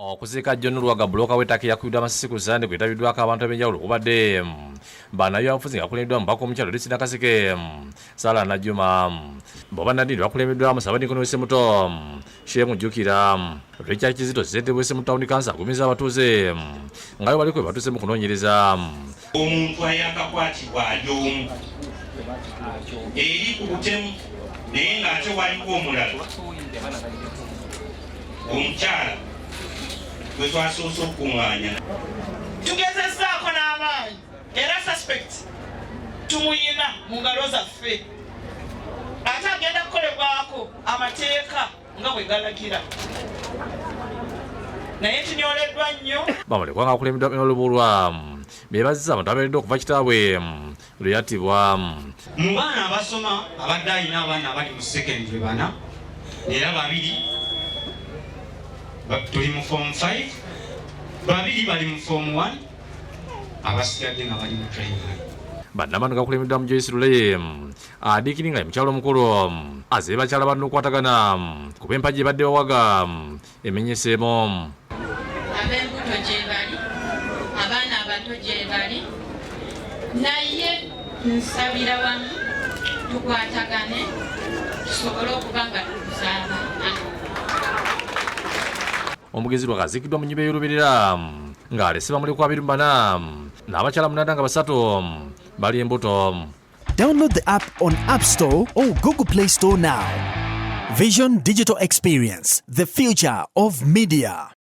Okuziika John Luwaga bbulooka w'ettaka eyakubiddwa amasasi ku Ssande kwetabiddwako abantu ab'enjawulo okubadde bannabyabufuzi nga bakulembeddwa omubaka omukyala Ruth Nakaseke, Sarah Najjuma, bo bannaddiini bakulembeddwamu Ssabadinkoni w'e Ssemuto, Sheikh Mujjukira, Richard Kizito ssentebe w'e Ssemuto Town Council agumizza abatuuze nga bwe baliko bwe batuuse mu kunoonyereza. Omuntu ayakakwatibwa ali omu eri ku butemu naye ng'ate waliwo omulala omukyala gwe twasoose okukuŋŋaanya. Tugezezzaako n'amaanyi era suspect tumuyina mu ngalo zaffe ate agenda kukolebwako amateeka nga bwe galagira naye tunyoleddwa nnyo. Bamulekwa nga bakulembeddwa Emmanuel Lubuulwa beebazizza abantu abeeredde okuva kitaabwe lwe yattibwa. Mu baana abasoma abadde alina abaana abali mu secondary bana era babiri tuli mu form 5, babiri bali mu form 1, abasigadde nga bali mu primary. Bannamwandu nga bakulembeddwamu Joyce Lule adiikiri nga ye mukyala omukulu aze bakyala banne okukwatagana kuba empagi ebadde bawaga emenyeseemu. Ab'embuto gyebali, abaana abato gyebali, naye nsabira wamu tukwatagane tusobole okuba nga tukuza abaana. Omugezi Lwaka aziikiddwa mu nnyumba ey'olubeerera ng'alese bamulekwa 24 n'abakyala munaana nga basatu bali embuto. Download the app on App Store or Google Play Store now. Vision Digital Experience, the future of media.